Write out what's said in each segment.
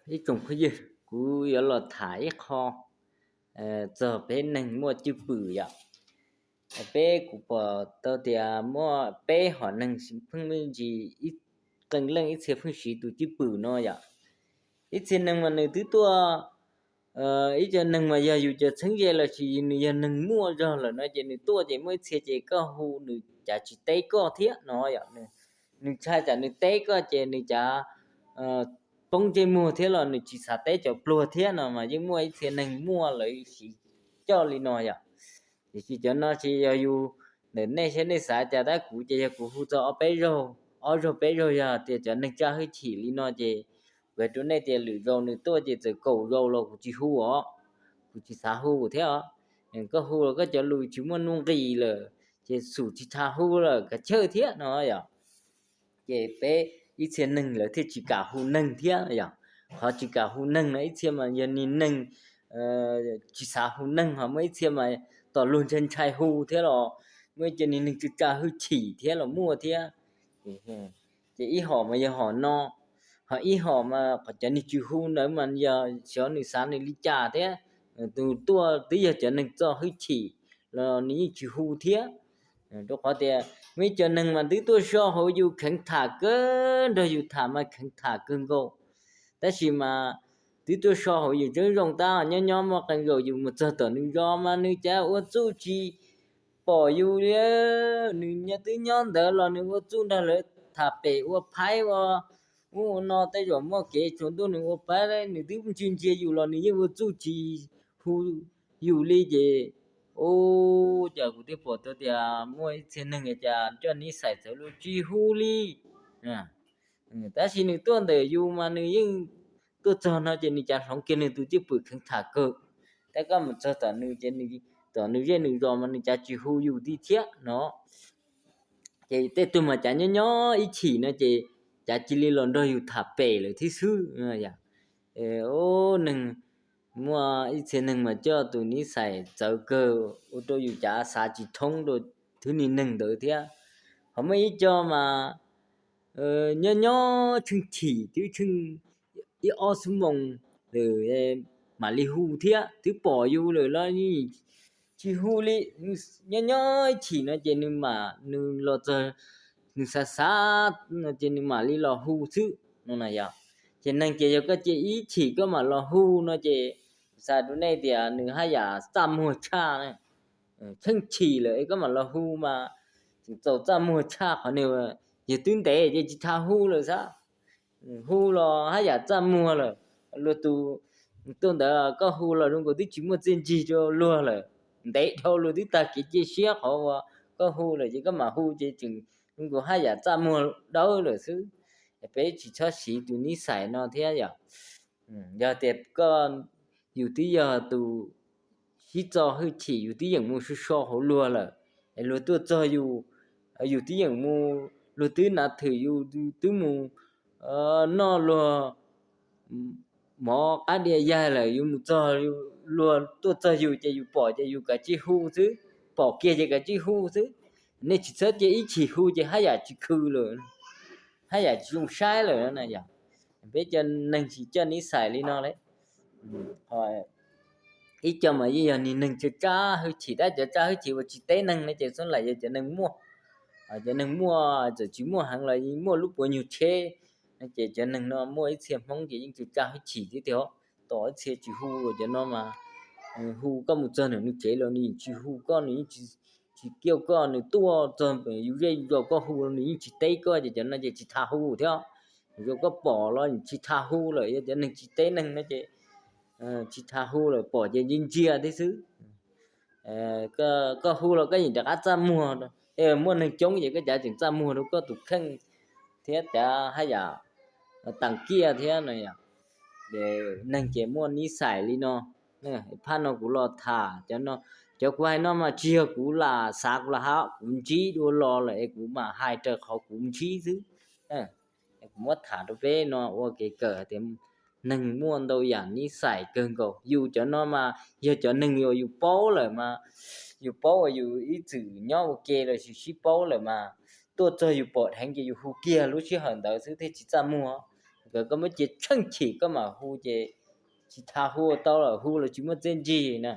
Ib tsoom phooj ywg, kuv yuav los tham ib qho txog peb neeg muaj cwj pwm yom. Peb, kuv pom tau tias muaj peb hom neeg pheej me ntsis, qee leej ib txhia pheej siv tus cwj pwm no yom. Ib txhia neeg mas nws twb tuaj, ib co neeg mas yog yus cov txheeb ze lossis nws yog neeg muaj zog lawm no ces nws tuaj ces muaj ib txhia ces koj hu nws cav tsis teb koj thiab no yom. Nws ntshai tsam nws teb koj ces nws cav poob ntsej muag thiab los nws tsis xav teb cov pluag thiab no mas yeej muaj ib txhia neeg muaj lawv siv coj li no yom. Tiam sis cov no ces yog yus, ntawm nej seb nej xav cas, tab kuv ces yog kuv hu txog ob peb zaug, ob zaug peb zaug, yog tias cov neeg tsa hwj chim li no ces kuv hais rau nej tias lwm zaus nws tuaj ces txawm kaum zaus los kuv tsis hu os, kuv tsis xav hu thiab os. Koj hu los koj cov lus tsis muaj nuj nqis lawm ces xum tsis tha hu lawm kav chawj thiab no yom. Ces peb ib txhia neeg lawv thiaj tsis kam hu neeg thiab yom. Qhov tsis kam hu neeg no ib txhia mas yog niag neeg tsis xav hu neeg, ho muaj ib txhia mas tom luag ntshai ntshai hu thiab los muaj ib co niag neeg tsa tsa hwj chim thiab los muaj thiab. Ces ib hom mas yog hom no, ho ib hom mas qhov cov niag tsis hu ntawd mas yog xyov nws xav nws li cas thiab. Tus tuaj twb yog cov neeg txo hwj chim los nws yeej tsis hu thiab. Rau qhov tias muaj ib co neeg mas twb tuaj so hauv yus kheev tham kawg, nrog yus tham mas kheev tham kawg nkaus, tab sis mas twb tuaj so hauv yus tseeb zoo tab nyob nyob muaj qee zaus yus mus txog tom nws zos mas nws cav ua txuj tsis pom yus li. Nws nyob twb nyob ntawd los nws ua txuj nrog lawv tham pem ua phaib ua ub ua no, tej zaum muaj kev tsaus ntuj nws ua pab, nws twb ntsia ntsia yus los nws yeej ua txuj tsis hu yus li ces, ub, cas kuv twb pom tau tias muaj ib txhia neeg cas coj nib xais txawv luaj tsis hu li. Tab sis nws tuaj ntawm yus mas nws yeej tuaj txog no ces nws cav hloov kiag nws tus cwj pwm kheev tham kawg. Tab koj mus txog tom nws ces nws, tom nws zej nws zos mas nws cav tsis hu yus li thiab no. Ces tej tug mas cav nyob nyob ib chim no ces cav cia li los nrog yus tham pem lawm thiab xwb. Neeg, muaj ib txhia neeg mas coj tus nib xais txawv kawg ua rau yus cav xav tsis thoob rau thwb niag neeg ntawd thiab. Ho muaj ib co mas nyob nyob tsheej chim twb tsheej ib ob xuab moos lawm mam li hu thiab, twb pom yus lawm los tsis hu li. Nyob nyob ib chim no ces nws mam, nws los txog, nws xav xav no ces nws mam li los hu xwb no na yom. Ces neeg ces yog koj cia ib chim koj mam los hu no ces kuv xav rau nej tias nws haj yam txaj muag tshaj. Tsheej chim lawm es koj mam los hu mas tseem txaus txaj muag tshaj qhov nws yog twb ntev ces tsis tha hu lawm xwb. Hu los haj yam txaj muag lawm. Luag tus tuaj ntawd koj hu los zoo nkaus twb tsis muaj txiaj ntsig rau luag lawm, ntev dhau luag twb tag kev cia siab qhov uas koj hu lawm ces koj mam hu ces tseem zoo nkaus haj yam txaj muag dawb lawm xwb. Peb tsis txhob siv tus nib xais no thiab yom. Yog tias koj, yus twb yog tus sib txo hwj chim, yus twb yeem mus so so hauv luag lawm, es luag tuaj txog yus, yus twb yeem mus, luag twb nav thwm yus, twb mus noj luag mov qab diav yaig lawm, yus mus txog, luag tuaj txog yus ces yus pom ces yus kav tsij hu xwb, pom kiag ces kav tsij hu xwb. Nej tsis txhob cia ib chim hu ces haj yam tsis khw lawm, haj yam tsis zoo saib lawm na yom. Peb cov neeg tsis coj nib xais li no li. Ib co mas yeej yog niag neeg tsa tsa hwj chim, tab cov tsa hwj chim uas tsis teb neeg no ces xub lam yog cov neeg muaj, cov neeg muaj txawm tsis muaj heev los yeej muaj lub puav nyuag tsheb no ces cov neeg no muaj ib txhia Hmoob ces yeej tsa tsa hwj chim thiab tiag. Tom ib txhia tsis hu, cov no mas hu koj mus txog nws tsev los nws yeej tsis hu koj, nws yeej tsis kiaj koj, nws tuaj txog yus zej yus zos koj hu los nws yeej tsis teb koj ces cov no ces tsis tha hu thiab. Yog koj pom los tsis tha hu lawm, yog cov neeg tsis teb neeg no ces tsis tha hu lawm, pom ces ntsia ntsia thiab xwb. Koj hu los koj yeej rov qab txaj muag, muaj neeg coob ces koj cav tseem txaj muag rau koj tus kheej thiab cav haj yam tas kiaj thiab no yom. Neeg ces muaj nib xais li no. Phaj no kuv los tham cov no, cov kuv hais no mas tsis yog kuv lam xav, kuv lam hais, kuv ntsib dua los lawm es kuv mam hais raws qhov kuv ntsib xwb. Kuv muab tham rau peb no ua kev kawm hais tias neeg muaj ntau yam nib xais kawg nkaus. Yus cov no mas yog cov neeg uas yus paub lawm mas, yus paub uas yus ib txwm nyob ua ke los sis sib paub lawm mas, tuaj txog yus pom dheev ces yus hu kiag lub sij hawm ntawd xwb thiaj tsis txaj muag. Nkawd koj muab cia tsheej chim koj mam hu ces tsis tas hu tau lawm, hu los tsis muaj txiaj ntsig na.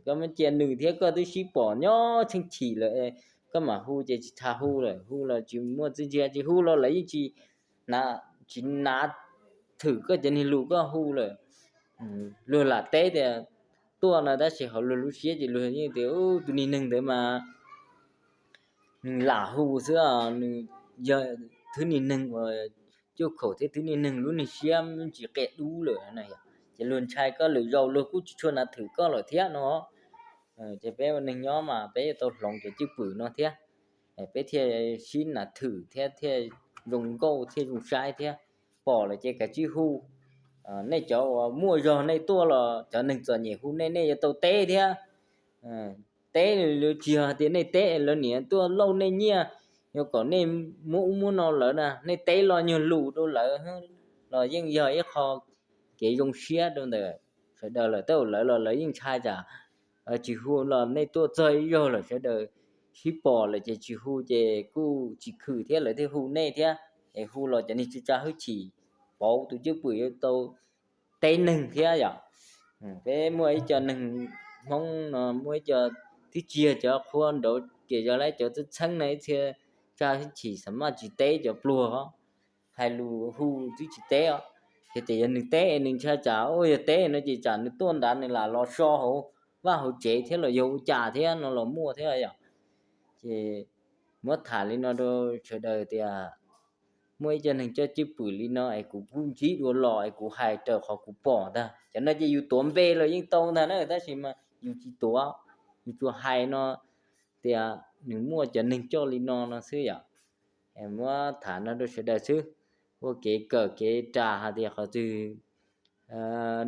Koj muab cia nws thiab koj twb sib pom nyob tsheej chim lawm, koj mam hu ces tsis tas hu lawm, hu los tsis muaj txiaj ntsig, tsis hu los lawv yeej tsis, tsis nav thwm koj cov niag lus koj hu lawm. Luag lam teb tias tuaj no tab sis hauv luag lub siab ces luag yeej tias tus niag neeg ntawd mas nws lam hu xwb, nws yog thwb niag neeg uas cuaj khaum thiab thwb niag neeg lub niag siab tsis qia dub lawm. Ces luag ntshai koj lwm zaus luag kuj tsis tshua nav thwm koj lawm thiab no. Ces peb ua neeg nyob mas peb yuav tau hloov cov cwj pwm no thiab, peb thiaj sib nav thwm thiab thiaj zoo nkauj thiaj zoo saib thiab. Pom lawm ces kav tsij hu. Nej cov uas muaj zog nej tuaj los cov neeg txom nyem hu nej, nej yuav tau teb thiab. Teb tsis yog tias nej teb lawv niam tuaj lauj nej nyiaj, yuav kom nej muab ub muab no lawv na, nej teb los nyuag lus rau lawv los yeej yog ib qho kev zoo siab rau ntawm sawv daws lawm. Tej zaum lawv los lawv yeej ntshai tsam tsis hu los nej tuaj txog ib zaug lawm sawv daws sib pom lawm ces tsis hu ces kuj tsis khwm thiab lawv thiaj hu nej thiab. Es hu los cov niag tsa tsa hwj chim pauv tus cwj pwm yuav tau teb neeg thiab yom. Peb muaj ib co neeg Hmoob no muaj ib co twb tsis yog cov qhua nraud ces yog lawv cov txheeb txheeb no ib txhia tsa hwj chim xav maj tsis teb cov pluag, hais lus hu twb tsis teb os. Ces tias yog nws teb nws ntshai tsam yog teb no ces tsam nws tuaj nrad nws lam los so hauv vaj hauv tsev thiab los yog ua cas thiab no los muaj thiab yom. Ces muab tham li no rau sawv daws tias muaj ib co neeg coj cwj pwm li no es kuv kuj ntsib dua los es kuv hais raws qhov kuv pom ntag. Cov no ces yus tuav npe los yeej tau ntag na, tab sis mas yus tsis tuav, yus tsuas hais no tias nws muaj cov neeg coj li no no xwb yom. Muab tham no rau sawv daws xwb, ua kev kawm kev ras hais tias qhov twg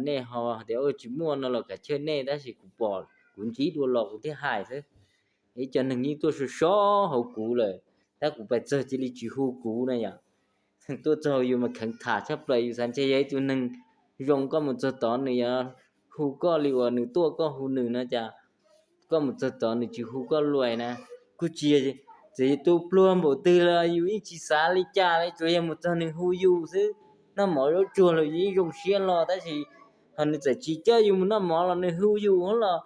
nej ho tias tsis muaj no los kav tsij nej, tab sis kuv pom kuv ntsib dua los kuv thiaj hais xwb. Ib co neeg yeej tuaj so so hauv kuv lawm, tab kuv pais txog cia li tsis hu kuv na yom. Tuaj txog yus mas kheev tham tshaj plaws, yus xav ntshe yog ib tug neeg zoo, koj mus txog tod nws yuav hu koj li uas nws tuaj koj hu nws no cas koj mus txog tod nws tsis hu koj luaj na. Kuj tsis, txawm yus tus pluag npaum twg los yus yeej tsis xav li cas li, tsuas yog mus txog nws hu yus xwb. Noj mov zaub tsuag los yus yeej zoo siab los, tab sis ho nws txawm tsis coj yus mus noj mov los nws hu yus los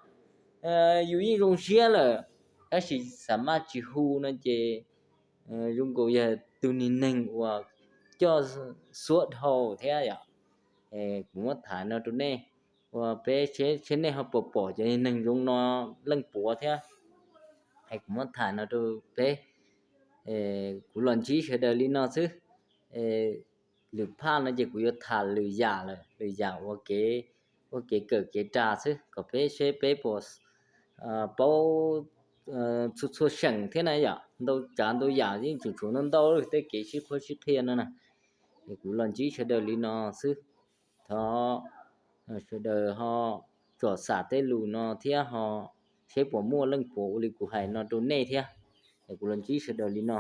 yus yeej zoo siab lawm. Tab sis xav maj tsis hu no ces zoo nkaus yog tus niag neeg uas coj xuab dhau thiab yom. Kuv muab tham no rau nej, uas peb seb nej ho puas pom cov neeg zoo no leej puav thiab. Es kuv muab tham no rau peb, kuv los ntsib sawv daws li no xwb. Lwm phaj no ces kuv yuav tham lwm yam lawm, lwm yam ua kev, ua kev kawm kev ras xwb kom peb seb peb puas paub txhua txhua seem thiab na yom. Ntau tsav ntau yam yeej tseem tshuav ntau ntau tej kev sib qhuab sib qhia no na. Es kuv los ntsib sawv daws li no xwb. Thov sawv daws ho tsom xam tej lus no thiab ho seb puas muaj leej puav ua li kuv hais no rau nej thiab. Es kuv los ntsib sawv daws li no.